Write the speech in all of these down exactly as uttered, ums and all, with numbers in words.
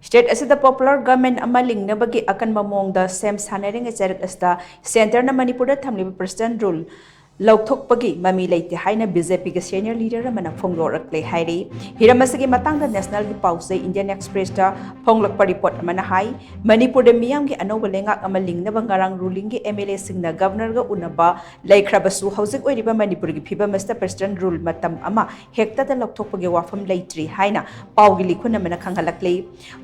State ꯑꯁꯤꯗ popular government ꯑꯃ ꯂꯤꯡꯅꯕꯒꯤ ꯑꯀꯟꯕ ꯃꯑꯣꯡꯗ ꯁꯦꯝ ꯁꯥꯟꯅꯔꯤꯉꯩ ꯆꯔꯛ ꯑꯁꯤꯗ centreꯅ ꯃꯅꯤꯄꯨꯔꯗ ꯊꯝꯂꯤꯕ president rule ꯂꯧꯊꯣꯛꯄꯒꯤ ꯃꯃꯤ ꯂꯩꯇꯦ ꯍꯥꯏꯅ BJPꯒꯤ senior leader ꯑꯃꯅ ꯐꯣꯡꯗꯣꯔꯛꯂꯦ ꯍꯥꯏꯔꯤ꯫ ꯍꯤꯔꯝ ꯑꯁꯤꯒꯤ ꯃꯇꯥꯡꯗ Nationalꯒꯤ ꯄꯥꯎꯆꯦ Indian Expressta ꯐꯣꯡꯂꯛꯄ report ꯑꯃꯅ ꯍꯥꯏ, ꯃꯅꯤꯄꯨꯔꯗ ꯃꯤꯌꯥꯝꯒꯤ ꯑꯅꯧꯕ ꯂꯩꯉꯥꯛ ꯑꯃ ꯂꯤꯡꯅꯕ ꯉꯔꯥꯡ rulingꯒꯤ MLAꯁꯤꯡꯅ governorꯒ ꯎꯅꯕ ꯂꯩꯈ꯭ꯔꯕꯁꯨ, ꯍꯧꯖꯤꯛ ꯑꯣꯏꯔꯤꯕ ꯃꯅꯤꯄꯨꯔꯒꯤ ꯐꯤꯕꯝ ꯑꯁꯤꯗ president rule ꯃꯇꯝ ꯑꯃ ꯍꯦꯛꯇꯗ ꯂꯧꯊꯣꯛꯄꯒꯤ ꯋꯥꯐꯝ ꯂꯩꯇ꯭ꯔꯤ ꯍꯥꯏꯅ ꯄꯥꯎꯒꯤ ꯂꯤꯈꯨꯟ ꯑꯃꯅ ꯈꯪꯍꯜꯂꯛꯂꯤ꯫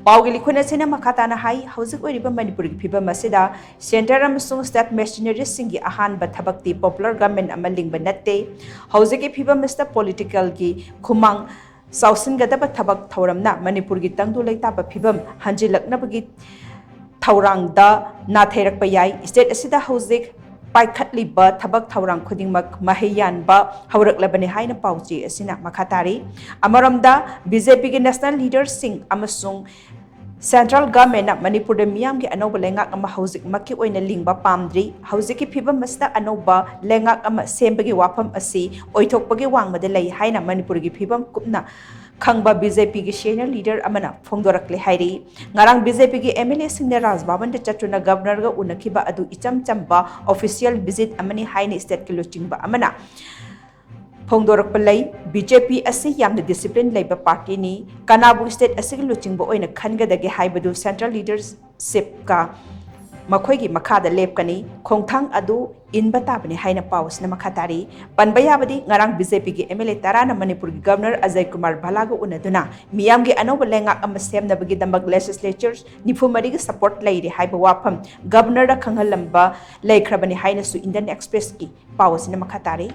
ꯄꯥꯎꯒꯤ ꯂꯤꯈꯨꯟ ꯑꯁꯤꯅ ꯃꯈꯥ ꯇꯥꯅ ꯍꯥꯏ, ꯍꯧꯖꯤꯛ ꯑꯣꯏꯔꯤꯕ ꯃꯅꯤꯄꯨꯔꯒꯤ ꯐꯤꯕꯝ ꯑꯁꯤꯗ centre ꯑꯃꯁꯨꯡ state machinerieꯁꯤꯡꯒꯤ ꯑꯍꯥꯟꯕ ꯊꯕꯛꯇꯤ popular government ꯑꯃ ꯂꯤꯡꯕ ꯅꯠꯇꯦ꯫ ꯍꯧꯖꯤꯛꯀꯤ ꯐꯤꯕꯝ ꯑꯁꯤꯗ politicalꯒꯤ ꯈꯨꯃꯥꯡ ꯆꯥꯎꯁꯤꯟꯒꯗꯕ ꯊꯕꯛ ꯊꯧꯔꯝꯅ ꯃꯅꯤꯄꯨꯔꯒꯤ ꯇꯪꯗꯨ ꯂꯩꯇꯥꯕ ꯐꯤꯕꯝ ꯍꯟꯖꯤꯜꯂꯛꯅꯕꯒꯤ ꯊꯧꯔꯥꯡꯗ ꯅꯥꯊꯩꯔꯛꯄ ꯌꯥꯏ꯫ State ꯑꯁꯤꯗ ꯍꯧꯖꯤꯛ ꯄꯥꯏꯈꯠꯂꯤꯕ ꯊꯕꯛ ꯊꯧꯔꯥꯡ ꯈꯨꯗꯤꯡꯃꯛ ꯃꯍꯩ ꯌꯥꯟꯕ ꯍꯧꯔꯛꯂꯕꯅꯤ ꯍꯥꯏꯅ ꯄꯥꯎꯆꯦ ꯑꯁꯤꯅ ꯃꯈꯥ ꯇꯥꯔꯤ꯫ ꯑꯃꯔꯣꯝꯗ, BJPꯒꯤ national leaderꯁꯤꯡ ꯑꯃꯁꯨꯡ central governmentꯅ ꯃꯅꯤꯄꯨꯔꯗ ꯃꯤꯌꯥꯝꯒꯤ ꯑꯅꯧꯕ ꯂꯩꯉꯥꯛ ꯑꯃ ꯍꯧꯖꯤꯛꯃꯛꯀꯤ ꯑꯣꯏꯅ ꯂꯤꯡꯕ ꯄꯥꯝꯗ꯭ꯔꯤ꯫ ꯍꯧꯖꯤꯛꯀꯤ ꯐꯤꯕꯝ ꯑꯁꯤꯗ ꯑꯅꯧꯕ ꯂꯩꯉꯥꯛ ꯑꯃ ꯁꯦꯝꯕꯒꯤ ꯋꯥꯐꯝ ꯑꯁꯤ ꯑꯣꯏꯊꯣꯛꯄꯒꯤ ꯋꯥꯡꯃꯗ ꯂꯩ ꯍꯥꯏꯅ ꯃꯅꯤꯄꯨꯔꯒꯤ ꯐꯤꯕꯝ ꯀꯨꯞꯅ ꯈꯪꯕ BJPꯒꯤ senior leader ꯑꯃꯅ ꯐꯣꯡꯗꯣꯔꯛꯂꯦ ꯍꯥꯏꯔꯤ꯫ ꯉꯔꯥꯡ BJPꯒꯤ MLAꯁꯤꯡꯅ ꯔꯥꯖ ꯚꯕꯟꯗ ꯆꯠꯇꯨꯅ governorꯒ ꯎꯅꯈꯤꯕ ꯑꯗꯨ ꯏꯆꯝ ꯆꯝꯕ official visit ꯑꯃꯅꯤ ꯍꯥꯏꯅ stateꯀꯤ ꯂꯨꯆꯤꯡꯕ ꯑꯃꯅ ꯐꯣꯡꯗꯣꯔꯛꯄ ꯂꯩ꯫ BJP ꯑꯁꯤ ꯌꯥꯝꯅ discipline ꯂꯩꯕ partyꯅꯤ꯫ ꯀꯅꯥꯕꯨ state ꯑꯁꯤꯒꯤ ꯂꯨꯆꯤꯡꯕ ꯑꯣꯏꯅ ꯈꯟꯒꯗꯒꯦ ꯍꯥꯏꯕꯗꯨ central leadershipꯀ ꯃꯈꯣꯏꯒꯤ ꯃꯈꯥꯗ ꯂꯦꯞꯀꯅꯤ꯫ ꯈꯣꯡꯊꯥꯡ ꯑꯗꯨ ꯏꯟꯕ ꯇꯥꯕꯅꯤ ꯍꯥꯏꯅ ꯄꯥꯎ ꯑꯁꯤꯅ ꯃꯈꯥ ꯇꯥꯔꯤ꯫ ꯄꯟꯕ ꯌꯥꯕꯗꯤ, ꯉꯔꯥꯡ BJPꯒꯤ MLA ꯇꯔꯥꯅ ꯃꯅꯤꯄꯨꯔꯒꯤ governor ꯑꯖꯌ ꯀꯨꯃꯥꯔ ꯚꯜꯂꯥꯒ ꯎꯅꯗꯨꯅ ꯃꯤꯌꯥꯝꯒꯤ ꯑꯅꯧꯕ ꯂꯩꯉꯥꯛ ꯑꯃ ꯁꯦꯝꯅꯕꯒꯤꯗꯃꯛ legislature ꯅꯤꯐꯨ ꯃꯔꯤꯒꯤ support ꯂꯩꯔꯦ ꯍꯥꯏꯕ ꯋꯥꯐꯝ governorꯗ ꯈꯪꯍꯜꯂꯝꯕ ꯂꯩꯈ꯭ꯔꯕꯅꯤ ꯍꯥꯏꯅꯁꯨ Indian Expressꯀꯤ ꯄꯥꯎ ꯑꯁꯤꯅ ꯃꯈꯥ ꯇꯥꯔꯤ꯫